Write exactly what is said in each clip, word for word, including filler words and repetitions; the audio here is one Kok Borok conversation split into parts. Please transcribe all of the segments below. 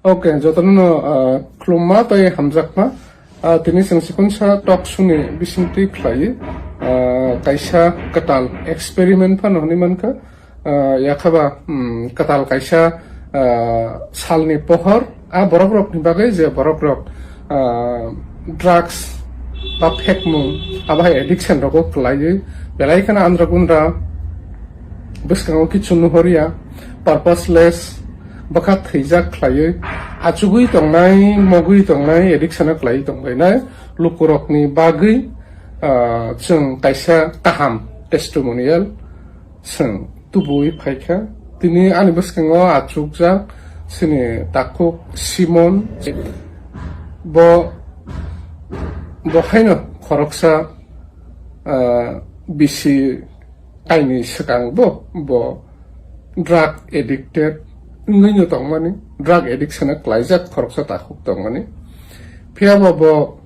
Ok, jotono, ah, khulumma tei hamjakma. Ah, tini chwng sikonsa talk show ni bisingtwi khlaiwi, ah, kaisa kwtal experiment phano hwnwi mankha. Ah, yakhaba, hmm, kwtal kaisa, ah, salni pohor, ah, borok rokni bagwi je borok rok, ah, drugs ba phekmung, abo hai addiction rogo kwlaiwi belai kheno andra gundra bwskango kichu nuhorya, purposeless, bwkha thwijak khlaiwi, achugwi tongnai, mogwi tongnai, addiction o kwlaiwi tongbainai lukurokni bagwi, ah, chwng kaisa kaham testimonial chwng tubuwi phaikha. Tini ani bwskango achukjak chini takhuk Simon, bo, bo haino khoroksa, ah, bisi kaini swkang bo, bo drug addicted wngwino tongmani, drug addiction o klaijak khoroksa takhuk tongmani. Phiyaba bo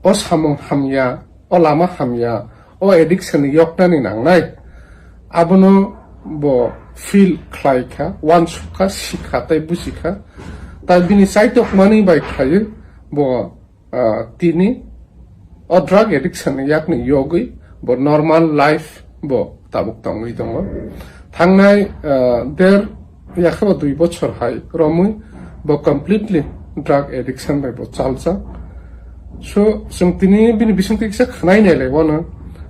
o samung hamya, o lama hamya, o addiction ni yoknani nangnai, abono bo feel khlai kha, uansuk kha, sikha tei buji kha. Tai bini chaitokmani bai khlaiwi bo, ah, tini o drug addiction ni yakni yogwi bo normal life bo tabuk tongwi tongo. Thangnai, ah, der yakhaba dui bochor hai romwi bo completely drug addiction bai bo chaljak. So, chwng tini bini bisingtwi kisa khwnai nailai wano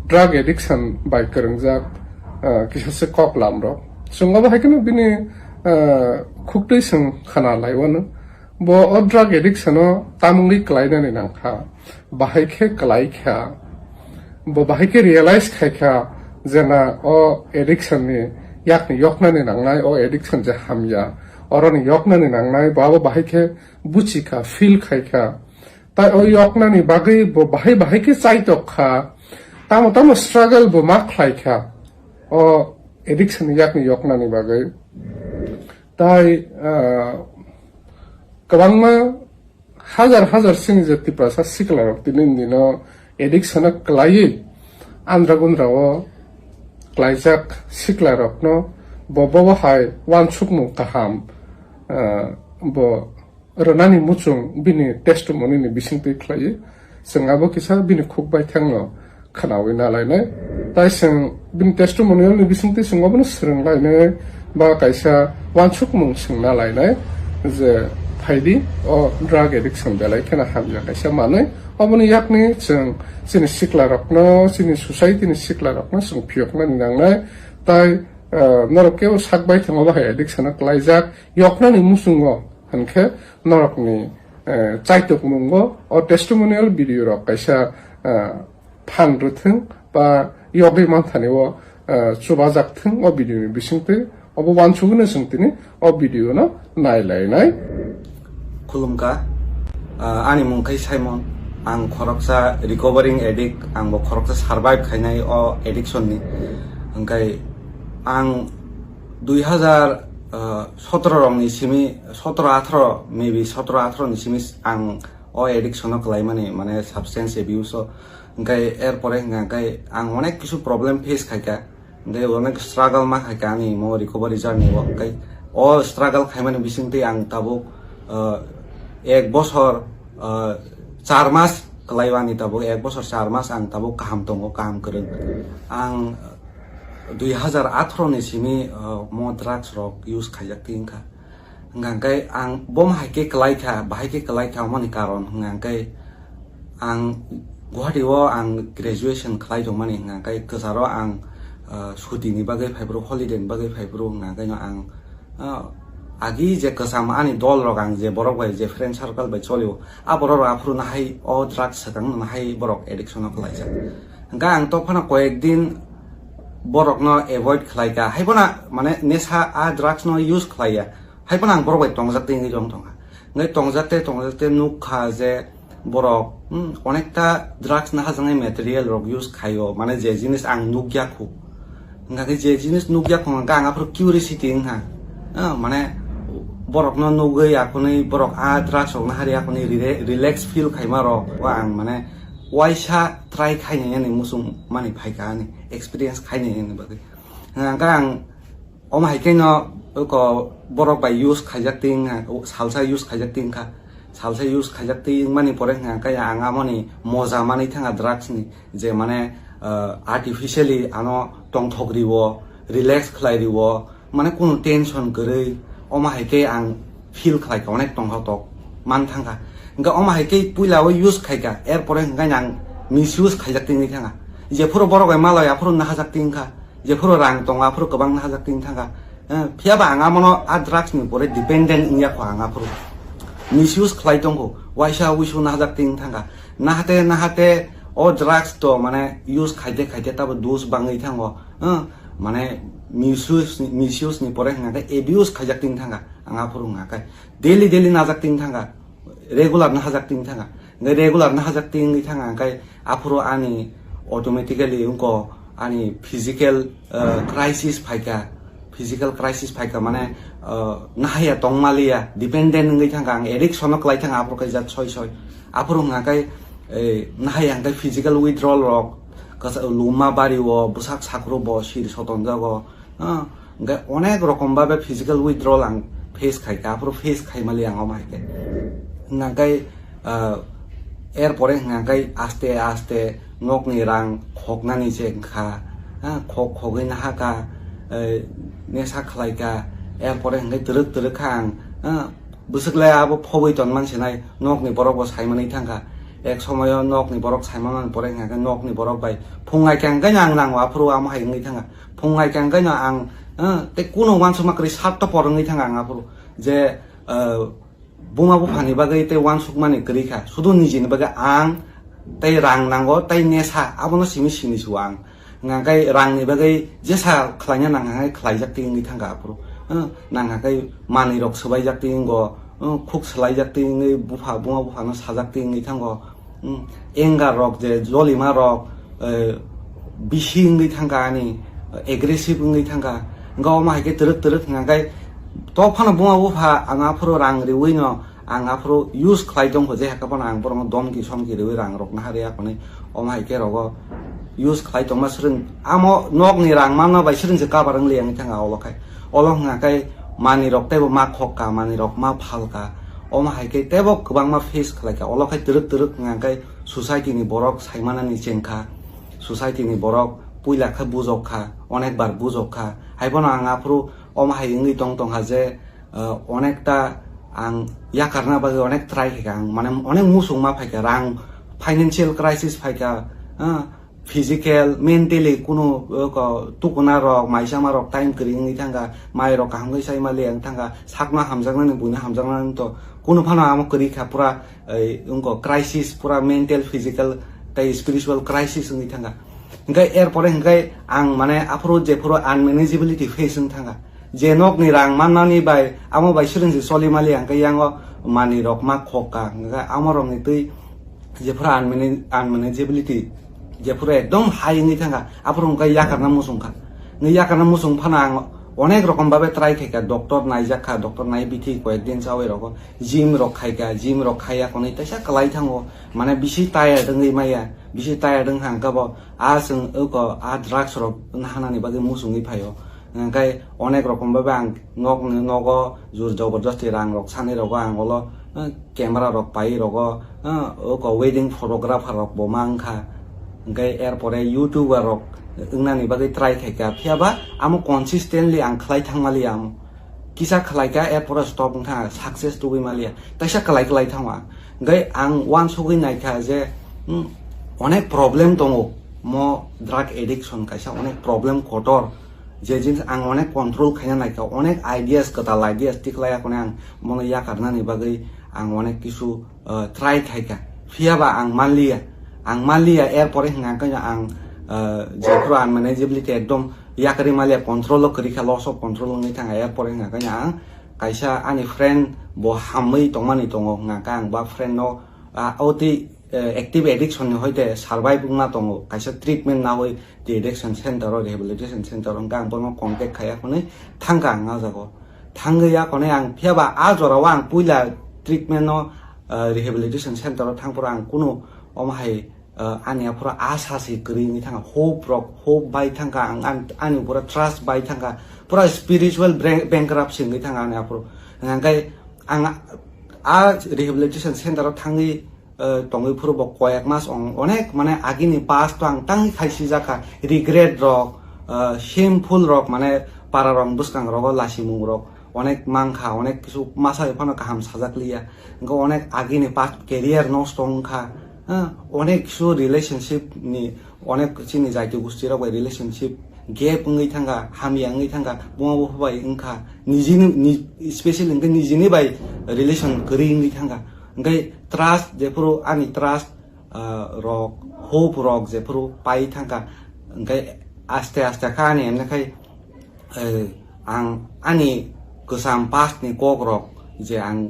drug addiction bai kwrwngjak, ah, kisa se kok lam rok. Chwng obo hai kheno bini, ah, khuktwi chwng khna lai wano. Bo o drug addiction o tamungwi klainani nangkha, bahai khe klaikha, bo bahai khe realize khaikha je na o addiction ni yakni yoknani nangnai, o addiction je hamya, oroni yoknani nangnai, bo abo bahai khe buchikha, feel khaikha. Tai o yoknani bagwi bo bahai bahai khe chaitok kha, tamo tamo struggle bo ma khlaikha o addiction ni yakni yoknani bagwi. Tai, ah, kwbangma hajar hajar chini je Tiprasa sikla rok tini dino addiction o kwlaiwi andra gundra o klaijak sikla rokno bo bobo hai uansukmung kaham, ah, bo rwnani muchung bini testimony ni bisingtwi khlaiwi chwng abo kisa bini khuk baithangno khwnawi nalainai. Tai chwng bini testimonial ni bisingtwi chwng obono swrwnglainai ba kaisa uansukmung swngna lainai je phaidi o drug addiction belai kheno hamya kaisa manwi. Oboni yakni chwng chini sikla rokno, chini society ni sikla rokno chwng phiyoknani nangnai. Tai, ah, norok kebo sak baithang obo hai addiction o klaijak yoknani muchungo hwnkhe norokni, eh, chaitokmungo o testimonial video rok kaisa, eh, phan rwthwng ba yogwi manthani o, eh, chubajak thwng o video ni bisingtwi. Obo uansugwino chwng tini o video no nailainai. Khulumkha, ah, ani mung khai Simon, ang khoroksa recovering addict, ang bo khoroksa survive khainai o addiction ni. Hwnkhe ang dui hazar sotoro rokni simi, sotoro atharo, maybe sotoro atharo ni simi ang o addiction o kwlaimani, mane substance abuse o. Hwnkhe er pore hwnkha hwnkhe ang onek kisu problem face khaikha. Hwnkhe onek struggle ma khaikha ani mo recovery journey o. Hwnkhe o struggle khaimani bisingtwi ang tabuk, uh, ek bosor, uh, char mas kwlaiwani tabuk, ek bosor char mas ang tabuk kaham tongo, kaham kwrwng. Ang dui hazar atharo ni simi, uh, mo drugs rok use khaijak twi wngkha. Hwnkha hwnkhe ang bo bahai khe kwlai kha, bahai khe kwlai kha, omoni karon hwnkha hwnkhe ang Guwahati o ang graduation khlai tongmani, hwnkha hwnkhe kwcharo ang, ah, suti ni bagwi phaiphuru, holiday ni bagwi phaiphuru, hwnkha hwnkhe no ang, ah, agi je kwcham ani dol rok, ang je borok bai je friend circle bai cholio, a borok rok aphuru no hai o drugs swkang no hai borok addiction o kwlaijak. Hwnkha ang tokphano koyek din borok no avoid khlai kha, hai bono mane nesa a drugs no use khlai ya. Hai phano ang borok bai tongjak tei wngwi tong tongkha. Hwnkhe tongjak tei tongjak tei nuk kha je borok, hmm, onekta drugs naharjaknai material rok use khaio, mane je jinis ang nuk ya khu. Hwnkha khe je jinis nuk ya khu, hwnkha ang aphuru curiosity wngkha. Ah, mane borokno nugwi akhunwi borok a drugs rok nahari akhunwi rela-, relax feel khaima rok o ang mane waisa try khainai ani muchung mani phaikha ani experience khainai ani bagwi. Hwnkha ang Omo hai khe no Oko borok bai use khaijak twi wngkha, salsa use khaijak twi wngkha, salsa use khaijak twi wngmani pore hwnka khe ang amoni moja manwi thanga drugs ni, je mane, ah, artificially ano tongthok riwo, relax khlai riwo, mane kunu tension kwrwi, omo hai khe ang feel khlai kha, onek tongthok man thangkha. Hwnka omo hai khe puila o use khai kha, er pore hwnka ang misuse khaijak twi wngwi thanga. Jephuru borok bai malai aphuru nahajak twi wngkha. Jephuru rang tongo, aphuru kwbang nahajak twi thangkha. Eh, phiya ba ang amono a drugs ni pore dependent wngya kho ang aphuru. Misuse khlai tongkho, waisa wisu nahajak twi thangkha. Nahate, nahate o drugs to mane use khaite, khaite tabo dose bangwi thango. Eh, mane misuse, misuse ni pore hwnka khe abuse khaijak twi thangkha ang aphuru hwnka khe. Daily, daily najak twi thangkha. Regular nahajak twi thangkha. Hwnka regular nahajak twi wngwi thangkha, hwnka aphuru ani automatically wngko ani physical, uh, crisis phaikha, physical crisis phaikha, mane, uh, nahaya tongmaliya, dependent wngwi thangkha, ang addiction no kwlai thangkha, aphuru khe jat soi soi. Aphuru hwnka khe, eh, nahaya hwnka physical withdrawal rok, kasa luma bari o, bwsak sakru bo sir sotonjago, Ah, hwnkhe onek rokom babe physical withdrawal ang face khai kha, aphuru face khai mali ang omo hai khe. Hwnkhe, ah, er pore hwnkhe aste aste nokni rang khoknani se wngkha, ah, khok khogwi naha kha, eh, nesa khlai kha, er pore hwnkhe twrwk twrwk kha ang, ah, bwswk le abo phobwi tonman sinai, nokni borok bo sai manwi thangkha. Ek somoyo nokni borok sai manmani pore hwnkhe nokni borok bai phung ai khe hwnkhe ang nango, aphuru amo hai wngwi thangkha. Phung ai khe hwnkhe no ang, eh, tei kuno uansukma kwrwi sat to por wngwi thangkha ang aphuru. Je, eh, buma buphani bagwi tei uansukmani kwrwi kha. Sudu nijini bagwi ang tei rang nango, tei nesa, abono simi sini su ang. Hwnkhe rangni bagwi jesa khlaina nang hwnkhe khlaijak twi wngwi thangkha aphuru. Eh, nang hwnkhe manwi rok swbaijak twi wngo, eh, khuk swlaijak twi wngwi bupha, buma buphano sajak twi wngwi thango. Hmm, anger rok je jolima rok, eh, bisi wngwi thangkha ani, eh, aggressive wngwi thangkha. Hwnkhe omo hai khe twrwk twrwk hwnkha khe tok phano buma bupha ang aphuru rang riwi no ang aphuru use khlai tongkho, je hakhe phano ang borokno domki somki riwi rang rok naharwi aphani omo hai khe rogo use khlai tongma swrwng. Amo nokni rang manma bai swrwng se kabar wngli wngwi thangkha olo khai. Olo hwnkha khe manwi rok teibo ma khokka, manwi rok ma phalka. Omo hai khe teibo kwbangma face khlaikha. Olo khai twrwk twrwk hwnkha khe society ni borok saimanani chengkha, society ni borok puila khe bujok kha, onek bar bujok kha. Haiphano ang aphuru omo hai wngwi tong tong kha je, uh, onekta ang yakarna bagwi onek try khaikha ang, mane onek muchung ma phaikha, rang financial crisis phaikha, uh, physical, mentally kunu, uh, ko-, tukuna rok, maisama rok time kwrwi wngwi thangkha, mai rok kaham khe sai mali ang thangkha, sakno hamjaknani buino hamjaknani to kunu phano amo kwrwi kha pura. Ei, wngkha crisis, pura mental, physical tei spiritual crisis wngwi thangkha. Hwnkhe er pore hwnkhe ang mane aphuru jephuru unmanageability face wng thangkha. Je nokni rang mannani bai, amo bai swrwngsi choli mali hwnkhe yango manwi rok ma khokka. Hwnkhe amo rokni twi jephuru unmana-, unmanageability jephuru ekdom high wngwi thangkha, aphuru hwnkhe yakarna muchungkha. Hwnkhe yakarna muchung phano ang onek rokom babe try khaikha, doctor naijak kha, doctor nai bithi koyek din chawi rogo. Gym rok khaikha, gym rok khaiya konwi teisa kwlai thango, mane bisi tired wngwi maya, bisi tired wngkha hwnkhe bo a chwng oko a drugs rok nahanani bagwi muchungwi phaio. Hwnkhe onek rokom bai ang nok, nogo jor joborjosti rang rok sanai rogo ang olo, eh, camera rok pai rogo, eh, oko wedding photographer rok bo ma wngkha. Hwnkhe er pore YouTuber rok wngnani bagwi try khaikha, phiya ba amo consistently ang khlai thangmali amo. Kisa khlai kha, er pore stop wng thang, success tubui maliya. Kaisa kwlai kwlai thango ang. Hwnkhe ang uansugui naikha je, hmm, onek problem tongo mo drug addiction, kaisa onek problem kotor. Je jinis ang onek control khaina naikha, onek ideas, kwtal ideas tikhlai ya khone ang mono yakarnani bagwi ang onek kisu, uh, try khaikha. Phiya ba ang manliya. Ang manliya, er pore hwnkha khe ang, uh, jephuru unmanageability ekdom yakarwi maliya, control o kwrwi kha, loss of control wngwi thangkha, er pore hwnkha khe ang kaisa ani friend bo hamwi tongmani tongo, hwnkha khe ang ba friend no, ah, oti, eh, active addiction ni hoite survive wngma tongo, kaisa treatment nawi de-addiction center o, rehabilitation center o, hwnkha ang bono contact khai ya khone thangkha ang ah jaga o. Thangwi ya khone ang phiya ba ah jora o ang puila treatment no, eh, rehabilitation center o thangphuru ang kunu omo hai, eh, ani aphuru asa se kwrwi wngwi thangkha, hope rok, hope bai thangkha ang, an-, ani upor trust bai thangkha, Pura spiritual bran-, bankruptcy wngwi thang ani aphuru. Hingkhe ang a rehabilitation center o thangwi, eh, tongwi phuru bo koyek mas ong-, onek mane agini past o ang tangwi khaisi jakha regret rok, eh, shameful rok mane para rok bwskang rogo lasimung rok onek mankha, onek kisu masa phano kaham sajak liya. Hingkhe onek agini past career nosto wngkha, eh, onek kisu relationship ni onek chini jaiti gosti rok bai relationship gap wngwi thangkha, hamya wngwi thangkha, buma bupha bai wngkha, nijini, ni, specially hingkhe nijini bai relation kwrwi wngwi thangkha. Hingkhe trust, jephuru ani trust, ah, rok, hope rok jephuru pai thangkha, hingkhe aste aste kha ani emne khai, eh, ang ani kwcham past ni kok rok je ang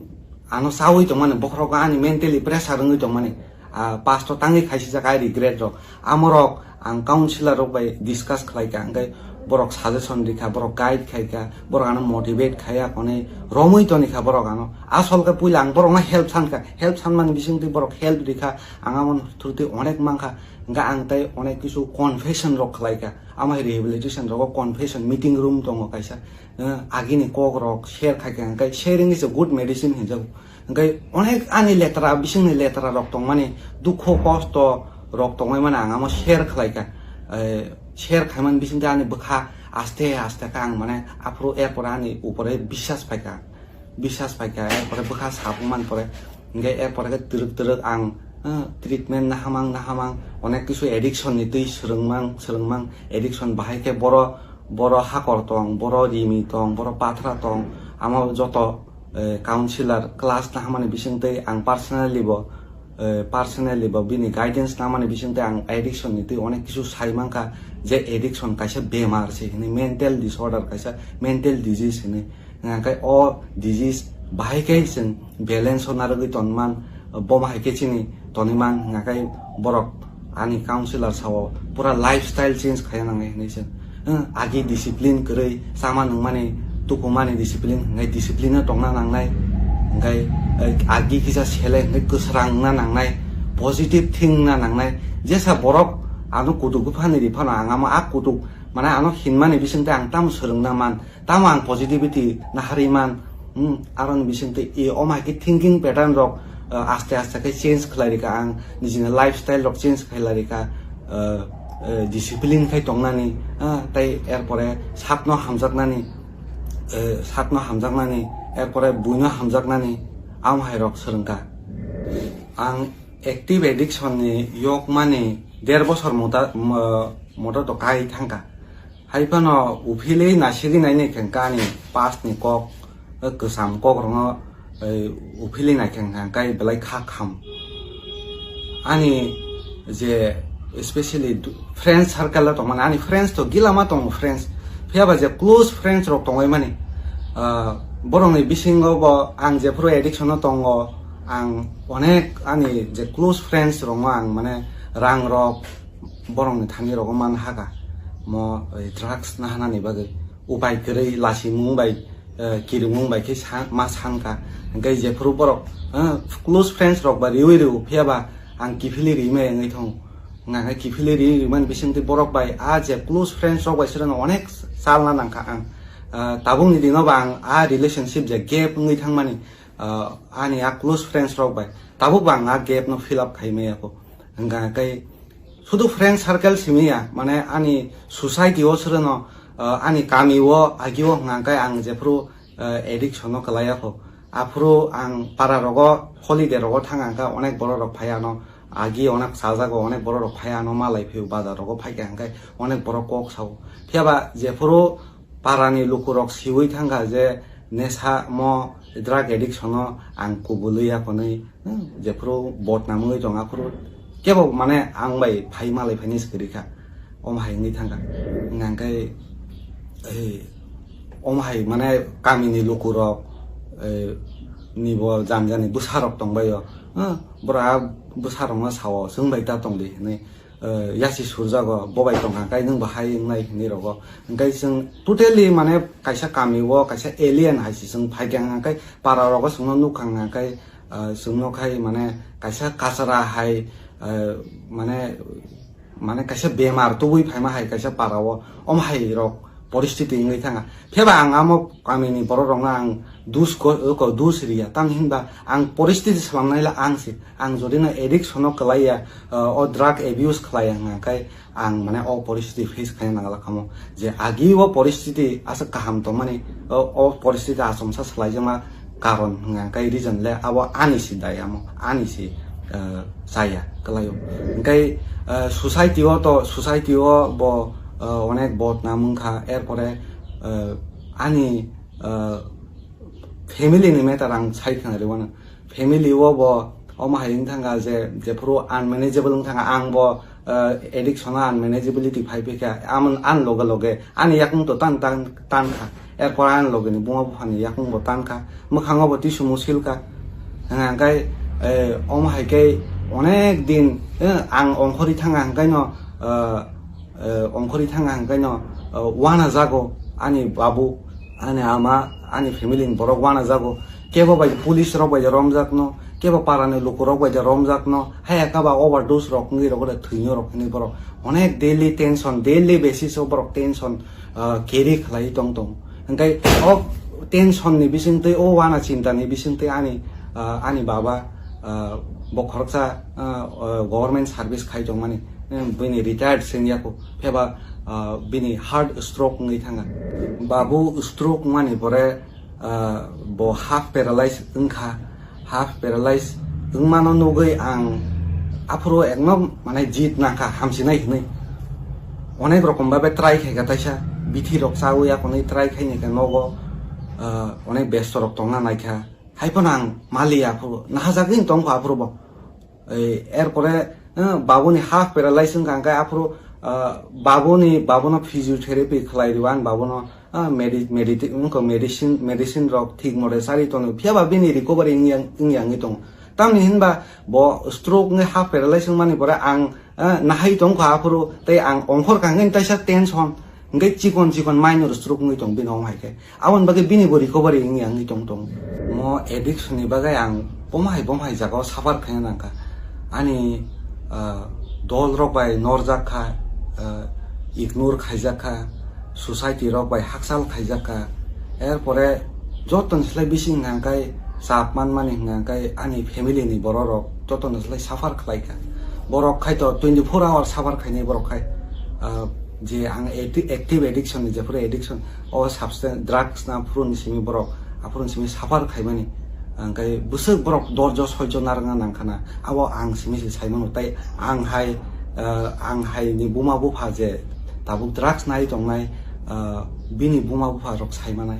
ano chawi tongmani, bokhorok ani mentally pressure wngwi tongmani, ah, past o tangwi khaisijak ai regret rok, amorok ang counselor rok bai discuss khlai kha, hingkhe borok suggestion rikha, borok guide khai kha, borok ano motivate khai ya, konwi romwi toni kha borok ano. Asol khe puila ang borok no help san kha, help sanmani bisingtwi borok help rikha, ang amo through twi onek mankha, hingkhe ang tei onek kisu confession rok khlai kha. Amo hai rehabilitation rogo confession meeting room tongo kaisa. Eh, agini kok rok share khai kha, hingkhe sharing is a good medicine hinjago. Hingkhe onek ani letra, bisingni letra rok tongmani, dukho kosto rok tongmani ang amo share khlai kha. Eh, share khaimani bisingtwi ani bwkha aste aste kha ang mane aphuru erpore ani upore biswas phai kha. Biswas phai kha, erpore bwkha sabung man pore. Hingkhe erpore khe twrwk twrwk ang, eh, treatment nahamang nahamang, onek kisu addiction ni twi swrwngmang, swrwngmang, addiction bahai khe boro, boro hakor tong, boro rimi tong, boro pathra tong, amo joto, eh, counselor class nahamani bisingtwi ang personally bo, eh, personally bo bini guidance namani bisingtwi ang addiction ni twi onek kisu sai mankha je addiction kaisa bemar se hinwi, mental disorder kaisa, mental disease hinwi. Hingkhe o disease bahai khe chwng balance o narwgwi tonman, bomo hai khe chini toniman, hingkhe borok ani counselor sao pura lifestyle change khaiya nangnai hinwi se. Hmm, agi discipline kwrwi, chama nungmani, tukumani discipline, hingkhe discipline o tongna nangnai, hingkhe, eh, agi kisa sele hingkhe kwsrang wngna nangnai, positive think wngna nangnai. Jesa borok ano kutuk buphani ri phano ang amo a kutuk, mane ano hinmani bisingtwi ang tamo swrwngna man, tamo ang positivity naharwi man, hmm, aroni bisingtwi i omo hai khe thinking pattern rok, uh, aste aste khe change khlai rikha ang, nijini lifestyle rok change khlai rikha, uh, uh, discipline khai tongnani, uh, tei erpore sakno hamjaknani, uh, sakno hamjaknani, erpore buino hamjaknani, amo hai rok swrwngkha. Ang active addiction ni yokmani der bosor mota, mo-, moto to kai thangkha. Hai phano uphilwi naisigi naini khe ani past ni kok, eh, kwcham kok rokno, eh, uphilwi nai khe hwnkha kai belai kha kham. Ani je especially du-, friends circle o tongmani, ani friends to gila ma tongo friends, phiya ba je close friends rok tongwi mani, ah, borokni bisingo bo ang jephuru addiction o tongo, ang onek ani je close friends rokno ang mane rang rok, borokni thani rogo man haka mo, eh, drugs nahanani bagwi upai kwrwi lasimung bai, eh, kirimung bai khe sa-, ma sanka. Hingkhe jephuru borok, eh, close friends rok ba riwi rw phiya ba ang kiphilwi rimai wngwi thong. Hingkhe kiphilwi ri rimani bisingtwi borok bai a je close friends rok bai sreno onek chalna nangkha ang. Eh, tabukni dino ba ang a relationship je gap wngwi thangmani, eh, ani a close friends rok bai tabuk ba ang a gap no fill up khai maya kho. Hingkha khe sudu friend circle simi ya, mane ani society o sreno, ah, ani kami o agi o hwnka khe ang jephuru, ah, addiction o kwlai ya kho. Aphuru ang para rogo holiday rogo thang ang kha onek borok rok phai ano agi onek chajago, onek borok rok phai ano malai phio bazar rogo phai khe ang khe onek borok kok sao. Phiya ba jephuru parani lukurok siwi thangkha je nesa mo drug addiction-o ang kubului ya hwnwi, hmm, jephuru bodnam wngwi tong aphuru kebo mane ang bai phai malai phaini swkirikha, omo hai wngwi thangkha. Hwnkhe, eh, omo hai mane kamini lukurok, eh, nibo jani jani bwsarok tongbaio, hmm, bwra bwsarokno sao, "Chwng bai ta tongdi," hwnwi. Eh, yasi surjago, bo bai tongkha, hwnkhe nwng bo hai wngnai hinwi rogo. Hwnkhe chwng totally mane kaisa kami o kaisa alien hai se chwng phaikha, hwnkhe para rogo chwngno nukha, hwnkhe, eh, chwngno khai mane kaisa kachara hai, eh, mane, mane kaisa bemar tubui phaima hai kaisa para o, omo hai rok poristiti wngwi thanga. Pheba ang amo kamini borok rokno ang dus ko, ko dus riya. Tamni hinba ang poristiti slamnai la ang si. Ang jodi no addiction no kwlaiya, uh, o drug abuse khlaiya hwnka khe ang mane o poristiti face khaina nangala kamo. Je agi o poristiti aswk kaham tongmani, o, o poristiti achomsa swlaijakma karon hwnka khe reason le abo ani si dai amo, ani si, uh, chaya kwlaio. Hwnkai, uh, society o to, society o bo, uh, onek bodnam wngkha, erpore, uh, ani, uh, family ni matter ang sai khna rwano. Family o bo omo hai wng thanga je, jephuru unmanageable wng thanga, ang bo, uh, addiction o unmanageability phai phi kha, amon an loge loge ani yakung to tan tan tan kha, erpor ani loge ni buma bupha ni yakung bo tan kha, mwkhango bo tisu muskil kha. Hwnka khe, eh, omo hai khe onek din, eh, ang ongkhorwi thanga hwnkaino, eh, eh, ongkhorwi thanga hwnkaino, eh, wana jago ani babu, ani ama, ani family ni borok wana jago. Kebo bai police rok bai romjak no, kebo para ni luku rok bai romjak no, hai eka ba overdose rok wngwi rok thwino rok hinwi borok onek daily tension, daily basis o borok tension, ah, carry khlai tong tong. Hwnkai o tension ni bisingtwi, o wana chinta ni bisingtwi ani, ah, ani baba, ah, bo khoroksa, ah, ah, government service khai tongmani, eh, bini retired sengya ko, pheba, ah, bini heart stroke wngwi thanga. Babu stroke wngmani pore, ah, bo half paralyze wngkha. Half paralyze wngmano nugwi ang aphuru ekno mane jit nangkha hamsinai hinwi. Onek rokom babe try khaikha taisa, bithi rok chawi akonwi try khaini khe nogo, ah, onek besto rok tongna naikha. Haiphano ang mali aphuru nahajagwi tongkha aphuru bo. Ei, erpore, eh, babuni half paralyze wngkha, hwnkhai aphuru, ah, babuni, babono physiotherapy khlai rw ang, babono, ah, medi-, mediti-, wngkha medicine, medicine rok thik more chari tongo, phiya ba bini recovery wngya, wngya wngwi tongo. Tamni hinba bo stroke wngwi half paralyze wngmani pore ang, ah, nahai tongkha aphuru, tei ang ongkhor kha hwnkhai taisa tension, hwnkhe chikon chikon minor stroke wngwi tong bini omo hai khe. Aboni bagwi bini bo recovery wngya wngwi tong tong. Mo addiction ni bagwi ang bomo hai bomo hai jagao suffer khaina nangkha. Ani, ah, dol rok bai norjak kha, ah, ignore khaijak kha, society rok bai hakchal khaijak kha. Erpore joto ni slai bisi hwnka hwnkhe chap manmani hwnka hwnkhe ani family ni borok rok joto ni slai suffer khlai kha. Borok khai to twenty four hour suffer khainai borok khai, ah, je ang acti-, active addiction ni jephuru addiction, o substance, drugs na phuru ni simi borok, aphuru ni simi suffer khaimani. Hwnkhai bwswk borok dorjo soijo narwkna nangkhana, abo ang simi se saimano. Tai ang hai, ah, ang hai ni buma bupha je tabuk drugs nai tongnai, ah, bini buma bupha rok saimanai.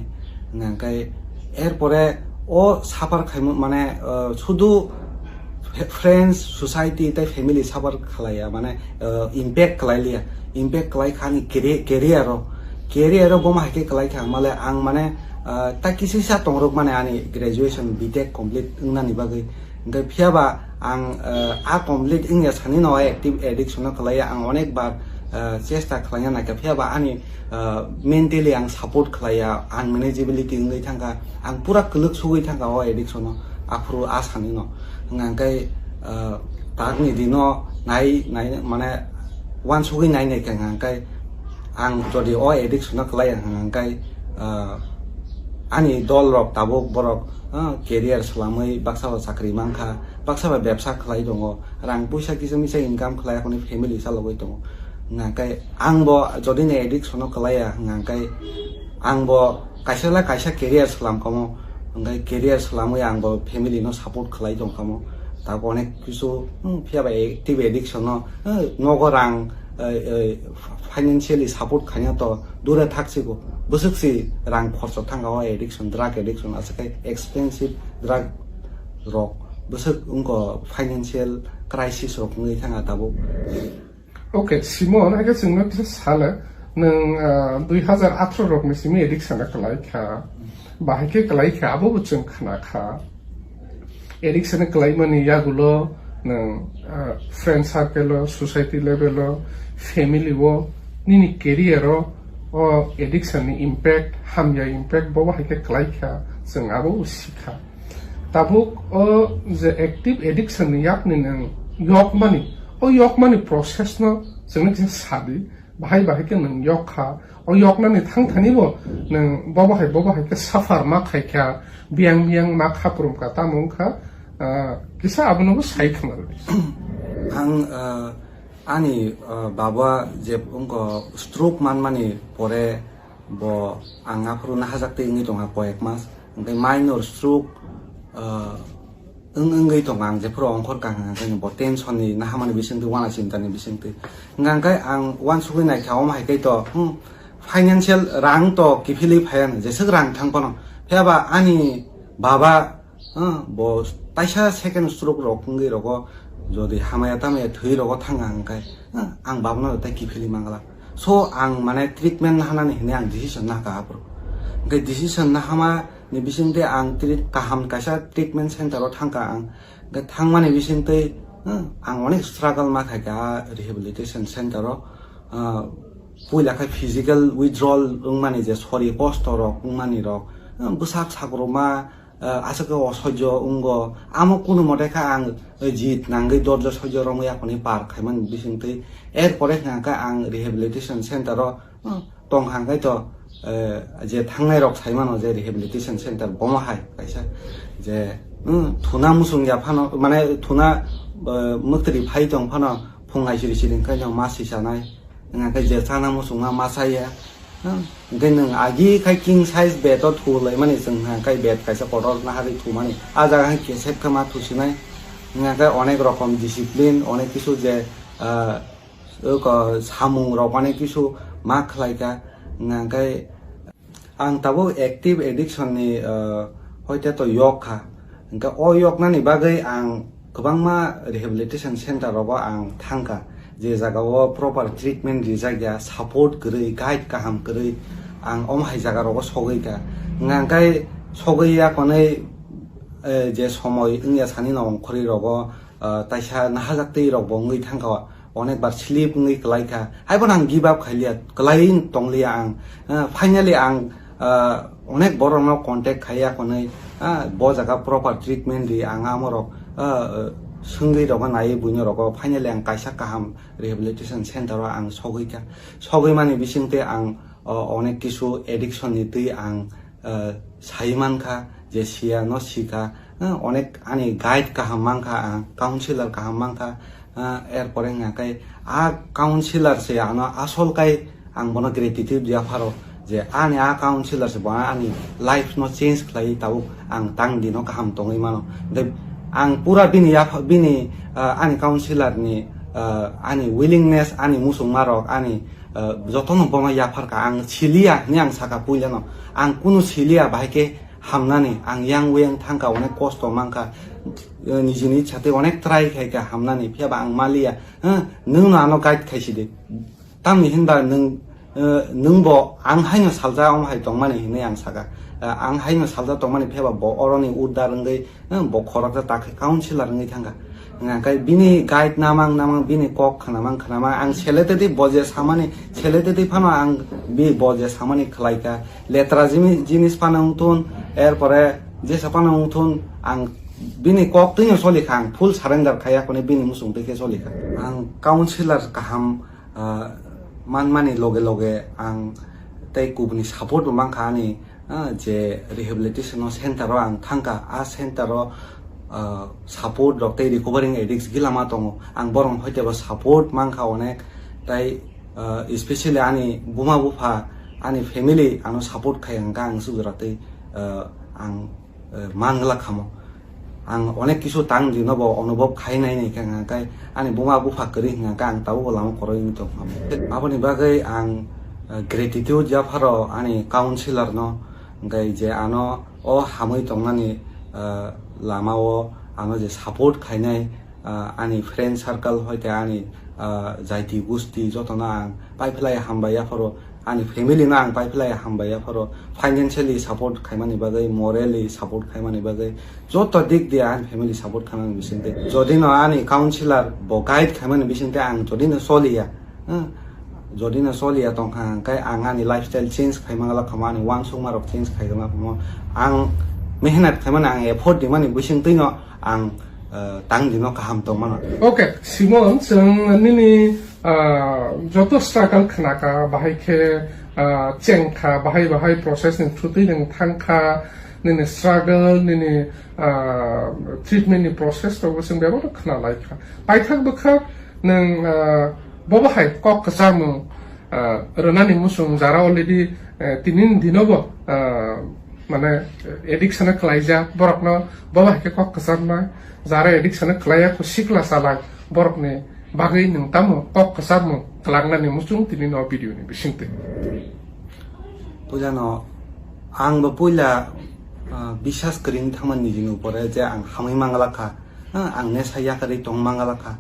Hwnkhai erpore o suffer khaimani mane, ah, sudu friends, society tei family suffer khlaiya, mane, uh, impact khlai liya, impact khlai kha ani career, career o, career o bomo hai khe khlai kha, male ang mane, uh, ta kisi sa tongrok mane ani graduation B Tech complete wngnani bagwi, hwnkhe phiya ba ang, uh, a complete wngya sani no active addiction o khlaiya, ang onek bar, uh, chesta khlaina naikha, phiya ba ani, uh, mentally ang support khlaiya, unmanageability wngwi thangkha, ang pura kwlwk sugwi thangkha o addiction o, aphuru a sani no. Hwnka hwnkhe, ah, takni dino nai, nai, mane, uansugwi nai nai kha hwnka hwnkhe ang jodi o addiction no kwlai ya hwnka hwnkhe, ah, ani dol rok tabuk borok, ah, career swlamwi baksa bo chakri mankha, baksa bo bebsa khlai tongo, rang puisa kisa misa income khlai akhoni family chalogwi tongo. Hwnka hwnkhe ang bo jodi ni addiction no kwlai ya hwnka hwnkhe ang bo kaisa la kaisa career swlam kamo, hwnkhai career swlamwi ang bo family no support khlai tong kamo. Tabuk onek kisu, hmm, phiya ba active addiction no, eh, nogo rang, eh, eh, financially support khaina to dure thak siko. Bwswk si rang khorcho thangka o addiction, drug addiction, aswk khai expensive drug rok. Bwswk wngkha financial crisis rok wngwi thangkha tabuk. Okay, Simon, hai khe chwngno kisa sale, nwng, ah, dui hazar atharo rokni simi addiction kwlai kha, bahai khe kwlai kha, abo bo chwng khna kha. Addiction kwlaimani yagulo nwng, ah, friend circle o, society level o, family o, nini career o, o addiction ni impact, hamya impact bo bahai khe kwlai kha, chwng abo bo si kha. Tabuk o je active addiction ni yakni nwng yokmani, o yokmani process no chwngno kisa sadi. Bahai bahai khe nwng yok kha. O yoknani thang thani bo nwng bo bahai bo bahai khe suffer ma khai kha, biyang biyang ma khaprum kha, tamo wng kha, ah, kisa abono bo sai khna rw di. Ang, ah, ani, ah, baba je wngkha stroke manmani pore bo ang aphuru nahajak twi wngwi tongkha koyek mas. Hwnkhe minor stroke, ah, wng-, wngwi tongo ang jephuru ongkhor kha hwnkhe bo tension ni nahamani bisingtwi, uana chinta ni bisingtwi. Hwnkhe ang uansugwi naikha omo hai khe to, hmm, financial rang to kiphilwi phaiya, jeswk rang thang phano. Phiya ba ani baba, hmm, bo taisa second stroke rok wngwi rogo, jodi hamaya tamaya thwi rogo thanga hwnkhe, hmm, ang babano tai kiphilwi mangla. So ang mane treatment nahanani hinwi ang decision nahakha aphuru. Hwnkhe decision nahama ni bisingtwi ang treat-, kaham kaisa treatment center o thangkha ang. Hwnkhe thangmani bisingtwi, hmm, ang onek struggle ma khaikha a rehabilitation center o. Ah, puila khe physical withdrawal wngmani je sori kosto rok wngmani rok, hmm, bwsak sakruma, ah, aswk khe osoijo wngo. Amo kunu mote khe ang, eh, jit nangwi dorjo soijo romwi aphani par khaimani bisingtwi. Er pore hwnkhe ang rehabilitation center o, hmm, tong hang khe to, eh, je thangnai rok sai mano je rehabilitation center bomo hai kaisa je, hmm, thuna muchung ya phano, mane thuna, eh, mwktri phai tong phano phung aisiri siri hwnkhe no ma sisanai, hwnkhe je chana muchungma ma saya, hmm, hwnkhe nwng agi khai king size bed o thu lai mani chwng hwnkhe bed kaisa kotor naharwi thumani, a jaga hai kesep khe ma thusinai, hwnkhe onek rokom discipline, onek kisu je, ah, Oko samung rok mane kisu ma khlai kha, hwnkhe ang tabuk active addiction ni, ah, hoite to yok kha. Hwnkhe o yoknani bagwi ang kwbangma rehabilitation center rogo ang thangkha, je jaga o proper treatment rijak ya, support kwrwi, guide kaham kwrwi ang omo hai jaga rogo sogwi kha. Hwnkhe sogwi ya konwi, eh, je somoi wngya sani no ongkhorwi rogo, ah, taisa nahajak twi rok bo wngwi thangkha. Onek bar slip wngwi kwlai kha. Haibo ang give up khailiya, kwlai tongliya ang. Ah, finally ang, ah, onek borok no contact khaiya konwi, ah, bo jaga proper treatment ri ang amorok, ah, swngwi rogo naiwi buino rogo finally ang kaisa kaham rehabilitation center o ang sogwi kha. Sogwi mani bisingtwi ang, ah, onek kisu addiction ni twi ang ah, sai mankha je siya no sikha, ah, onek ani guide kaham mankha ang, counselor kaham mankha, ah, er pore hwnkha khe a counselor se ano asol kai ang bono gratitude yapharo je ani a counselor se bo ani life no change khlai tabuk ang tang dino kaham tongwi mano. Tei ang pura bini yapha-, bini, ah, ani counselor ni, ah, ani willingness, ani muchungma rok, ani, ah, jotono bono yapharkha. Ang siliya hinwi ang sakha puilano. Ang kunu siliya bahai khe hamnani. Ang yang weng thangkha, onek kosto mankha. Eh, nijini chate onek try khaikha hamnani. Phiyaba ang maliya. Eh, nwngno ano guide khaisidi. Tamni hinba nwng, eh, nwngbo ang haino salsa omo hai tongmani hinwi ang sakha. Eh, ang haino salsa tongmani phiyaba bo oroni urdar wngwi, eh, bo khoroksa takhe counselor wngwi thangkha. Hwnkhe bini guide namang namang, bini kok khnamang khnamang, ang sele tedi bo je samani, sele tedi phano ang bi bo je samani khlaikha. Letra jimi-, jinis phano wngthun, er pore jesa phano wngthun, ang bini kok twino solikha, ang full surrender khaiya kone bini muchung twi khe solikha. Ang counselor kaham, ah, manmani loge loge ang tei kubuni support bo mankha ani, ah, je rehabilitation o center o ang thangkha, a center o, ah, support rok tei recovering addicts gila ma tongo. Ang borok hoite bo support mankha onek, tei, ah, especially ani buma bupha, ani family ano support khai hwnkha ang sujura tei, ah, ang eh, man glak khamo. Ang onek kisu tang dino bo onubhob khai nai nai khe hwnka khe ani buma bupha kwrwi hwnka khe ang tabuk bo lama kwrwi wng tong khamo. Aboni bagwi ang, eh, gratitude yapharo ani counselor no, hwnkai je ano o hamwi tongnani, eh, lama o ano je support khainai, ah, ani friend circle hoite ani, ah, jaiti gusti jotono ang paiphlai hambai yapharo, ani family no ang paiphlai hambai yapharo, financially support khaimani bagwi, morally support khaimani bagwi, joto dik dia ani family support khaimani bisingtwi. Jodi no ani counselor bo guide khaimani bisingtwi ang jodi no soliya, hmm, jodi no soliya tongkha, hwnkhe ang ani lifestyle change khaimangla khamo, ani uansukma rok change khaigwna khamo, ang mehnat khaimani, ang effort dimani bisingtwi no ang, eh, tang dino kaham tongmano. Okay, Simon, chwng nini Ah, joto struggle khna kha, bahai khe, ah, cheng kha, bahai bahai process ni thutwi nwng thang kha, nini struggle, nini, ah, treatment ni process rok bo chwng bebak khna lai kha. Paithak bwkha nwng, ah, bo bahai kok kwchangmung, ah, rwnani muchung jara already, eh, tini ni dino bo, ah, mane addiction khlaijak borokno bo bahai khe kok kwcharnai, jara addiction khlaiya kho sikla chalai borokni bagwi nwng tamo kok kwcharmung kwlangnani muchung tini no video ni bisingtwi. Puilano ang bo puila, ah, biswas kwrwng thangmani nijini upore je ang hamwi manglak kha, ah, ang nesa yakarwi tong manglak kha,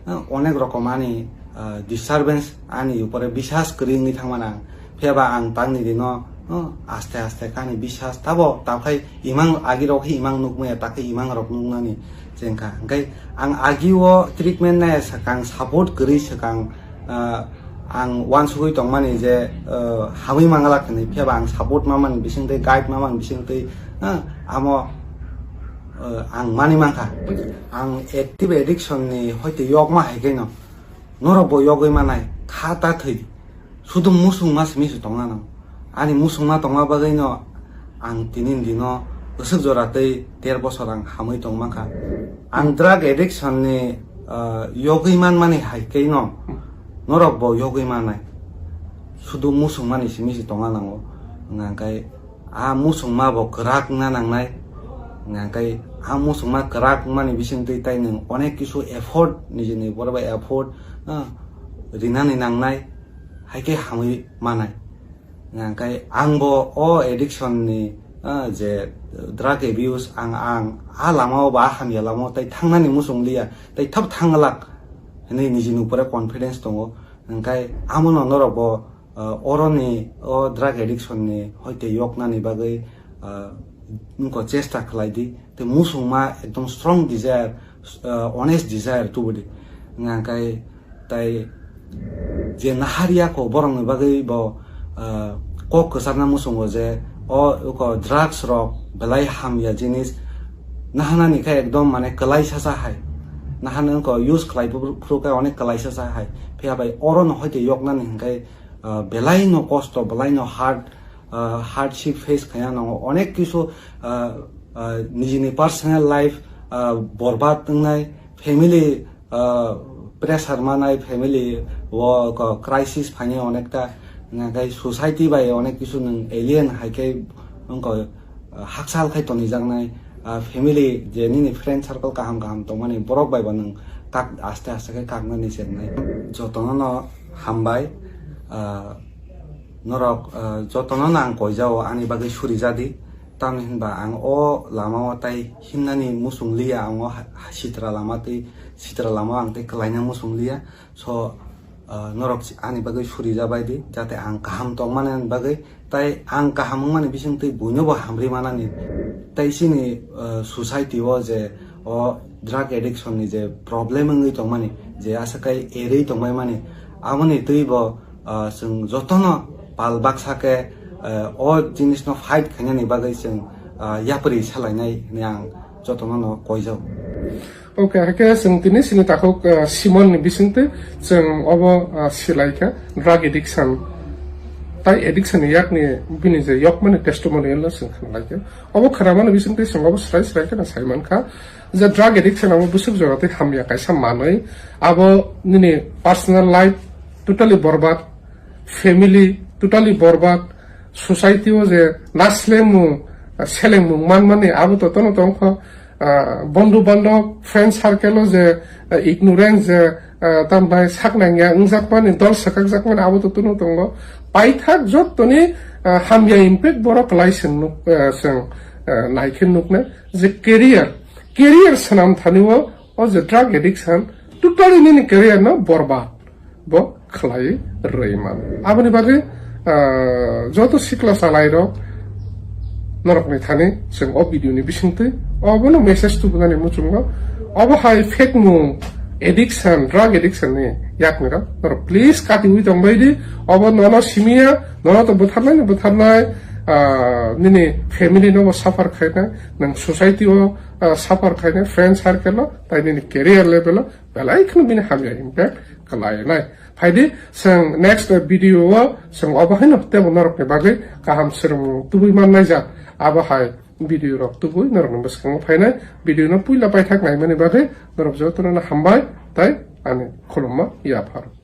ah, onek rokom ani, ah, disturbance ani upore biswas kwrwi wngwi thangmani ang. Phiya ba ang tangni dino, ah, aste aste kani biswas tabo takhai imang agi rok hi imang nukmaya takhai imang rok nuknani chengkha. Hingkai ang agi o treatment nai sakang support kwrwi sakang, ah, ang uansugwi tongmani je, ah, hamwi manglak hinwi, phiya ba ang support mamani bisingtwi, guide mamani bisingtwi, ah, amo, ah, ang mani mankha. Ang active addiction ni hoite yokma hai khe no, norok bo yogwi manai, kha ta thwi, sudu musung ma simi se tongna nang. Ani musungma tongma bagwi no ang tini ni dino bwswk jora tei ter bosor ang hamwi tong mankha. Ang drug addiction ni, ah, yogwi manmani hai khe no norok bo yogwi manai. Sudu musungmani simi se tongna nango. Hwnka khe a musungma bo kwrak wngna nangnai. Hwnka khe a musungma kwrak wngmani bisingtwi tai nwng onek kisu effort, nijini borok bai effort, ah, rinani nangnai, hai khe hamwi manai. Hwnka khe ang bo o addiction ni, ah, je drug abuse, ang, ang a lama o ba a hamya lama o tai thangnani muchung liya, tai thap thang glak hinwi nijini upore confidence tongo. Hwnka khe amo no norok bo, ah, oroni o drug addiction ni hoite yoknani bagwi, ah, wngkha chesta khlai di. Tei musungma ekdom strong desire, ah, honest desire tubudi. Hwnka khe tai je naharya kho borokni bagwi bo, ah, kok kwcharna muchungo je o, o drugs rok belai hamya jinis, nahanani khe ekdom mane kwlai sacha hai, nahani wngkha use khlai phuru khe onek kwlai sacha hai, phiya bai oro no hoite yoknani hwnkhe, ah, belai no kosto, belai no hard, ah, hardship face khaina nango, onek kisu, ah, ah, nijini personal life, ah, borbad wngnai, family, ah, pressure manai, family o ko crisis phainai onekta, hwnka khe society bai onek kisu nwng alien hai khe wngkha, ah, hakchal khai tonijaknai, ah, family je nini friend circle kaham kaham tongmani borok bai bo nwng kak aste aste khe kaknani chengnai. Jotono no hambai, ah, norok, ah, jotono no ang koijao ani bagwi suri jadi. Tamni hinba ang o lama o tai himnani muchung liya, ang o ha-, ha-, sitra lama tei sitra lama o ang tei kwlaina muchung liya. So, ah, norok si-, ani bagwi suri jabai di, jate ang kaham tongmani bagwi, tai ang kaham wngmani bisingtwi buino bo hamri manani. Tai chini, ah, society o je o drug addiction ni je problem wngwi tongmani, je aswk kai erwi tongbai mani, aboni twi bo, ah, chwng jotono pal baksa khe, ah, o jinisno fight khainani bagwi chwng, ah, yapri salainai hwnwi ang jotono no koijao. Okay, hakhe chwng tini chini takhuk, ah, Simon ni bisingtwi chwng obo, ah, silaikha drug addiction. Tai addiction ni yakni bini je yokmani testimonial no chwng khna laikha. Obo khwnamani bisingtwi chwng obo srai srai kheno saimankha. Je drug addiction abo bwswk jora tei hamya kaisa manwi, abo nini personal life totally borbad, family totally borbad, society o je naslengmung, selengmung manmani abo to tono tongkho, ah, bondhu bandhab, friend circle o je, ah, ignorance je, ah, tambai saknangya wngjakmani, dol swkakjakmani abo to tono tongo. Paithak jottoni, ah, hamya impact borok kwlai chwng nuk, ah, chwng, ah, naikhe nuknai. Je career, career swnam thani o, o je drug addiction, totally nini career no borbad bo khlai rwi man. Aboni bagwi, ah, joto sikla chalai rok norok ni thani chwng o video ni bisingtwi obono message tubunani muchungo, obo hai fake mung addiction, drug addiction ni yakni rok norok please katiwi tongbai di, obo nono simiya, nono to butharnai ni butharnai, ah, nini family no bo suffer khainai, nwng society o, ah, suffer khainai, friend circle o, tai nini career level o belai kheno bini hamya impact khlainai. Phaidi, chwng next video o chwng obo haino tebo norokni bagwi kaham swrwngmung tubui mannai jak. Abo hai video rok tubui norokni bwskango phainai. Video no puila paithak naimani bagwi norok jotono hambai tai ani khulumma yaphar.